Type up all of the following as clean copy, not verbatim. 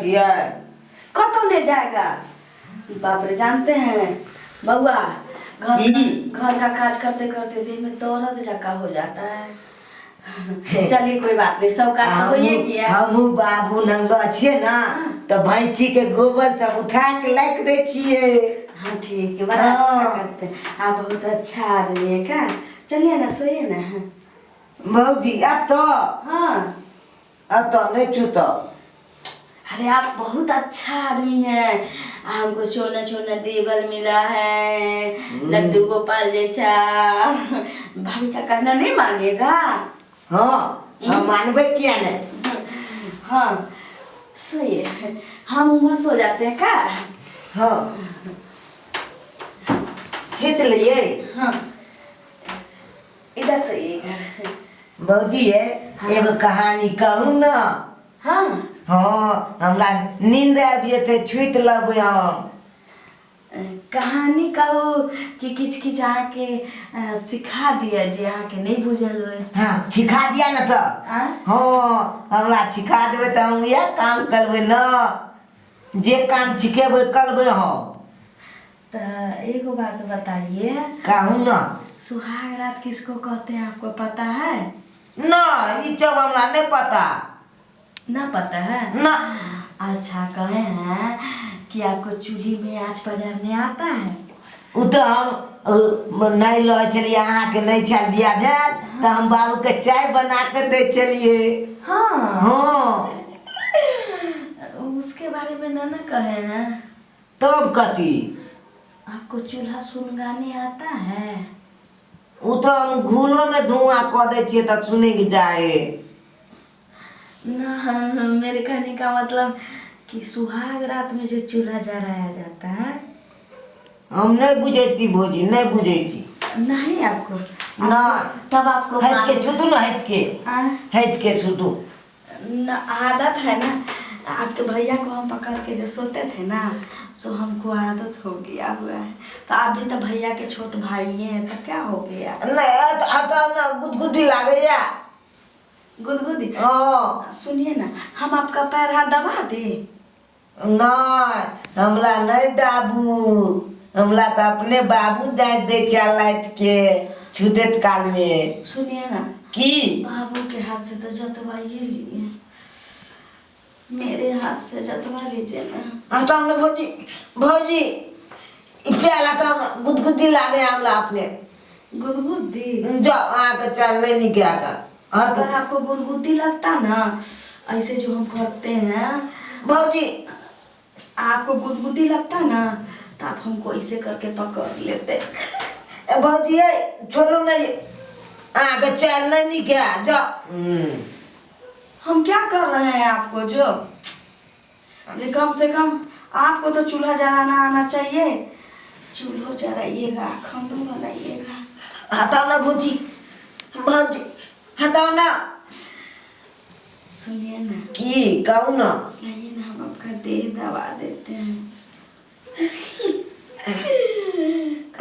जतियै। कतौ ले जाएगा। बाप रे, जानते हैं बउआ, घर की? घर का काज करते करते देह में दर्द जका हो जाता है। चलिए, कोई बात नहीं, सब काज तो होइए गया। हमहूँ बाबू नंग छियै ने तऽ भैंसी के गोबर सब उठा के लाइक दै छियै। हाँ, ठीक है, बड़ा अच्छा करते हैं आप, बहुत अच्छा आदमी है का। चलिए ना, सोइए ना। भौजी, एतऽ? हाँ। एतऽ नहि छूतब। अरे, आप बहुत अच्छा आदमी हैं। हमको सोना सोना देवर मिला है, लड्डू गोपाल जैसा। भाभी का कहना नहीं मांगेगा? हँ, हम मानबै किया नहि? हाँ, सही है। हम उधर सो जाते हैं का। हँ, छीत लियै। हाँ, इधर सोइए, इधर। भौजी हे, एगो कहानी कहू ने। हाँ। हँ, हमरा नींद आबि जेतै, छुति लेबै हम। कहानी कहू कि किछ किछ अहाँके सिखा दिअ जे अहाँके नहि बुझल होय? हँ, सिखा दिया ने तऽ। आँ? हँ, हमरा सिखा देबै तऽ हम इएह काम करबै ने, जे काम सिखेबै करबै हम। तऽ एगो बात बताइए। कहू ने। सुहाग रात किसको कहते हैं, आपको पता है? नहि, ई सब हमरा नहि पता। ना पता है? ना। अच्छा, कहे हैं कि आपको चूल्ही में आँच पजारने आता है? ओ तऽ हम नहि रहै छलियै, अहाँके नहि छल बियाह भेल, तऽ हम बाबूके चाय बना कऽ दै छलियै। हाँ। उसके बारे में ना ना कहे हैं। तब कथी? आपको चूल्हा सुनगाने आता है? ओ तऽ हम घूलोमे धुआँ कऽ दै छियै तऽ सुनैक जाइ। ना, मेरे कहने का मतलब कि सुहाग रात में जो चूल्हा जराया जाता है। हम नहि बुझै छी भौजी, नहि बुझै छी। नहीं आपको? ना। तब आपको हटि के मालूम- छुटू ने, हटि के। आ? हटि के छुटू। न, आदत है ना। आपके भैया को हम पकड़ के जो सोते थे ना, सो हमको आदत हो गया हुआ है। तो आप भी तो भैया के छोट भाई हैं, तो क्या हो गया? नहि, हटाउ ने, गुदगुदी लागैया। गुदगुदी? हँ। सुनिए ना, हम आपका पैर हाथ दबा दे? नहि, हमरा नहि दाबू। हमरा तऽ अपने बाबू जाय दै छै रातिके छुतैत कालमे। सुनिए ना। की? बाबू के हाथ से तो जतवाइए लिए, मेरे हाथ से जतवा लीजिए ना। हटाउ ने भौजी, भौजी, ई पैर हटाउ ने, गुदगुदी लागे हमरा अपने। गुदगुदी? जाउ, अहाँके चाल नहि नीक लागल, हटू। अगर आपको गुदगुदी लगता ना, ऐसे जो हम करते हैं। भौजी। आपको गुदगुदी लगता ना, तो आप हमको ऐसे करके पकड़ लेते। ए भौजी, ए छोड़ू ने, अहाँके चाल नहि नीक है, जाउ। हम क्या कर रहे हैं आपको जो? अरे, कम से कम आपको तो चूल्हा जलाना आना चाहिए। चूल्हो जलाइएगा, खानो बनाइएगा। हटाओ ना भौजी, भौजी, हटाओ ना। सुनिए ना। की? कहू ना। आइए ना, हम आपका देह दबा देते हैं।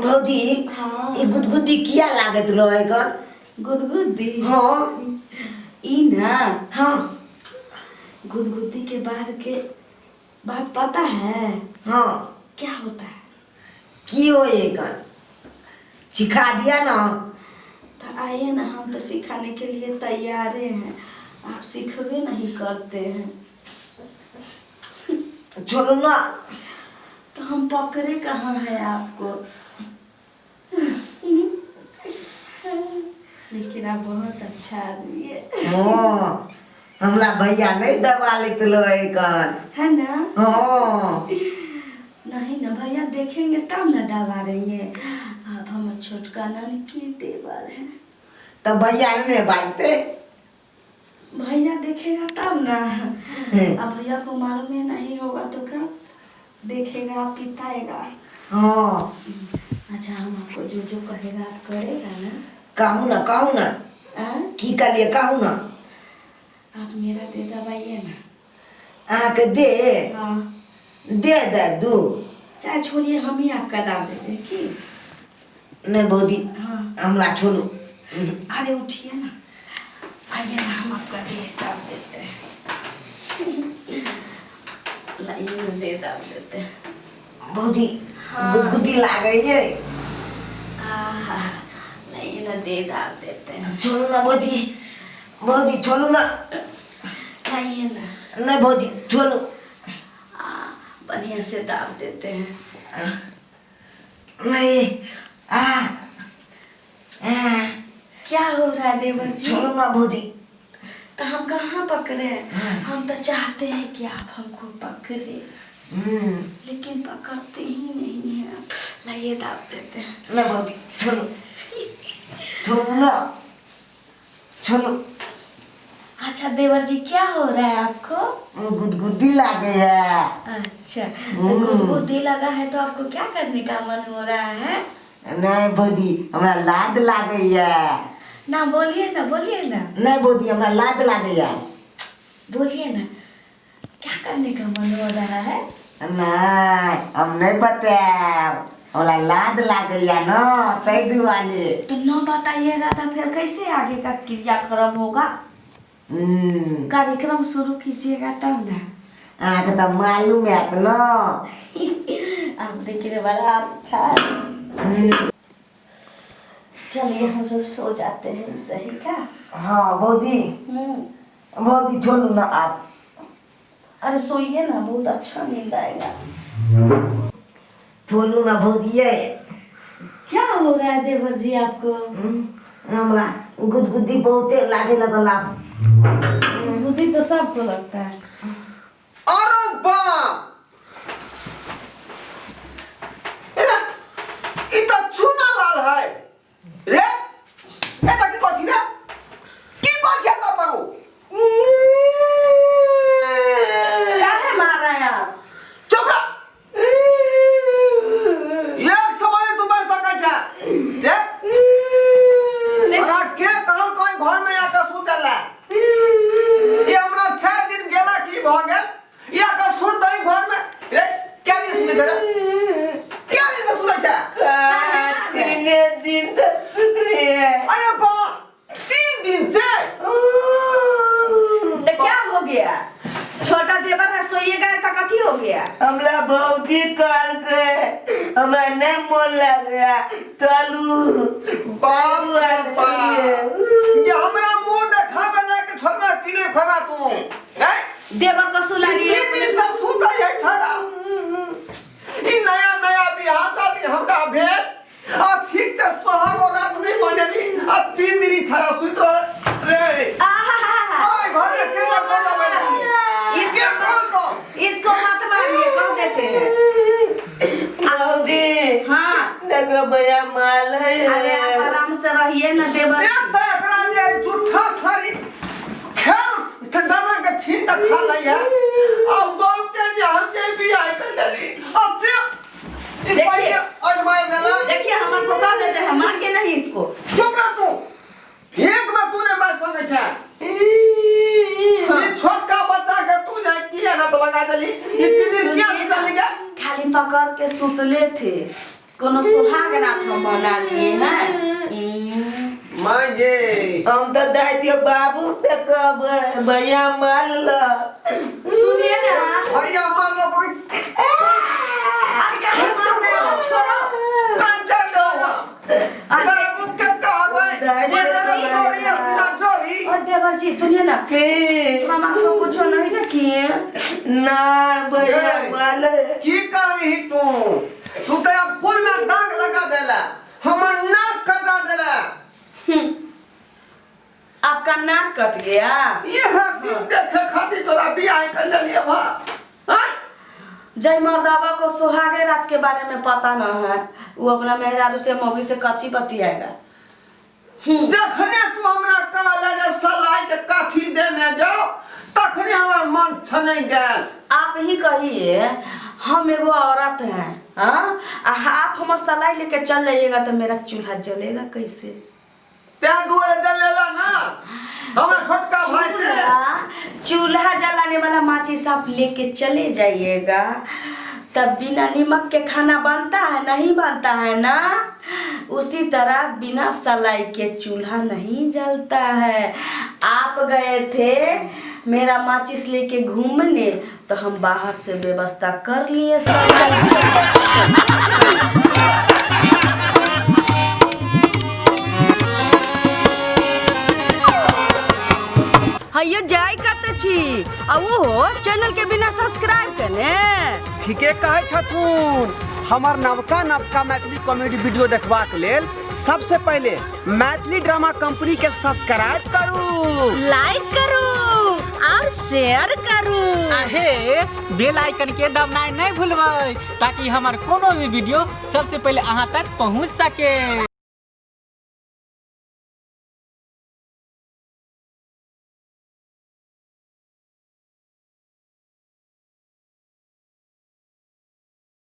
भौजी। हाँ। ई गुदगुदी किया लागत रहे गन? गुदगुदी? हाँ। ई ना? हाँ। गुदगुदी के बाद के बात पता है? हाँ। क्या होता है? की होए गन, सिखा दिया ना। तो आइए ना, हम तो सिखाने के लिए तैयार हैं, आप सीखबे नहीं करते हैं। छोड़ू ना। तो हम पकड़े कहाँ है आपको? लेकिन आप बहुत अच्छा आदमी है। हाँ, हमरा भैया नहीं दबा लेत रहे गन। है ना? हाँ। नहीं ना, भैया देखेंगे तब ना दबा देंगे। आप हमार छोटका ननकी देवर है। तब भैया ने बाजते। भैया देखेगा तब ना। अब भैया को मालूम ही नहीं होगा तो क्या देखेगा, पिताएगा। हाँ। अच्छा, हम आपको जो जो कहेगा आप करेगा ना? कहू ना, कहू ना। आ? की कहलिए, कहू ना। आप मेरा दे दबाइए ना। अहाँके दे? हाँ। दे दे दू। चाहे छोड़िए, हम ही आपका दाम दे दें की। नहीं भौजी। हाँ। हमरा छोड़ू। अरे, उठिए ना, आइए ना, हम आपका दे दाम देते हैं। लाइए ना दे दाब देते हैं। भौजी हाँ। गुदगुदी लागै ये आहा, लाइए ना दे दाब देते हैं। छोड़ू ना भौजी, भौजी छोड़ू ना। लाइए ना। नहीं भौजी छोड़ू। बढ़िया से दाब देते हैं। नहीं आ आ क्या हो रहा है देवर जी? छोड़ू ना भौजी। तो हम कहाँ पकड़े? हम तो चाहते हैं कि आप हमको पकड़े, लेकिन पकड़ते ही नहीं हैं आप। लाइए दाब देते हैं। नहीं भौजी छोड़ू, छोड़ू ना, छोड़ू। अच्छा देवर जी क्या हो रहा है आपको? गुदगुदी लागे है। अच्छा तो गुदगुदी लगा है तो आपको क्या करने का मन हो रहा है? नहीं भौजी हमरा लाद लागे है। ना बोलिए ना, बोलिए ना। नहीं भौजी हमरा लाद लागे है। बोलिए ना, क्या करने का मन हो रहा है? नहीं हम नहीं बताएब, हमरा लाद लागे है ना तै दुआरे। तो न बताइएगा तो फिर कैसे आगे का क्रियाक्रम होगा? कार्यक्रम शुरू कीजिएगा तब ना। अहाँके तऽ मालूम हैत न। आपने के लिए बड़ा अच्छा। चलिए हम सब सो जाते हैं, सही क्या? हाँ भौजी। भौजी छोड़ू ना आप। अरे सोइए ना, बहुत अच्छा नींद आएगा। छोड़ू ना भौजी ये। क्या हो रहा है देवर जी आपको? हमरा गुदगुदी बहुते लागे लगल आब। गुदगुदी तो सबको लगता है। अरे बाप एरा, ई तऽ चूना लाल है रे। ए तऽ की कहै छी रे, की कहै छी एतऽ पर उ? काहे मार रहे हैं आप? चुप रह। एक सवाल तू बच सकै छै रे। तोरा के कहल कोई घर में आके सुतल ला? ये हमरा 6 दिन गेला की भ गेल, ये आके सुत दही घर में रे। क्या दिन सुतै छै रे? क्या दिन से सुतै छै? तीने दिन तक सुतलियै। अरे बा, 3 दिन से तो क्या हो गया? छोटा देवर है, सोइएगा तो कथी हो गया? हमरा भौजी कहलकै हमरा नहि मोन लागैया, चलू। बाप रे बाप, ये हमरा मुंह देखाबे ना के छोड़बा कि नहीं खोबा तू? हैं? देवर को सुला लिए। 3 दिन से सुतै है छड़ा। ई नया नया बियाह शादी हमरा भेल आ ठीक से सोहागो रात नहीं मनेली आ 3 दिन ई छड़ा सुत रह रे। आहा! ओए घर में के कर दो मैंने इसको कौन को इसको मत मारिए, कह देते हैं। भौजी हाँ देखो भैया माल है। अरे आप आराम से रहिए ना देवर। एक तऽ एकरा जे झूठा थारी खेल ठंडा के छीन के खा लै है। अब बहुते जे हम जे बियाह कर लेली अब से ई देखिए। पहिले अजमाय लेला। देखिए हमारे को कह देते हैं, मारिए नहीं इसको। चुप रह तू, एक में तू ने बात सुनै छै। ई छोटका बच्चा के तू जे किया ना लगा देली? ई 3 दिन किया सुनिए ना, सुतली गे? खाली पकड़ के सुतले थे, कोनो सुहाग रात हम मना लिए हैं। माय जे हम तऽ दाइ दियौ बाबू से कहबै भैया मारल। सुनिए ना भैया मार लो कोई। अरे काहे मार रहे हो? छोड़ो। कंचा छोड़ो बाबू के कहबै छोरी सीधा छोरी। और देवर जी सुनिए ना, के हम आपको कुछ नहीं ना किए। ना भैया ए। मारल। की करबही तू? तू तऽ आब कुल में दाग लगा देला, हमर नाक कटा देला। आपका नाक कट गया? ये दिन देखे खातिर तोरा बियाह कर लेलिए भा। हाँ? जय मर्दावा को सुहागे रात के बारे में पता न है, वो अपना मेहरारू से मौगी से कच्ची बतियाएगा। जखने तू हमरा कहले जे सलाई के काठी देने जाओ, तखने हमर मन छनक गेल। आप ही कहिए, हम एगो औरत हैं, हाँ? आ आप हमार सलाई लेके चल जाइएगा तो मेरा चूल्हा जलेगा कैसे? तैं दुआरे जलेला ना हमरा छोटका भाई से। चूल्हा जलाने वाला माचिस आप लेके चले जाइएगा तब बिना नमक के खाना बनता है नहीं बनता है ना, उसी तरह बिना सलाई के चूल्हा नहीं जलता है। आप गए थे मेरा माचिस लेके घूमने, तो हम बाहर से व्यवस्था कर लिए सब। हैयो जाय कत छी आ ओहो चैनल के बिना सब्सक्राइब केने। ठीके कहै छथुन। हमर नवका नवका मैथिली कॉमेडी वीडियो देखबाक लेल सबसे पहिले मैथिली ड्रामा कंपनी के सब्सक्राइब करू, लाइक करू और शेयर करू। आ हे, बेल आइकन के दबनाइ नहि भूलबै ताकि हमर कोनो भी वीडियो सबसे पहिले अहाँ तक पहुँच सके।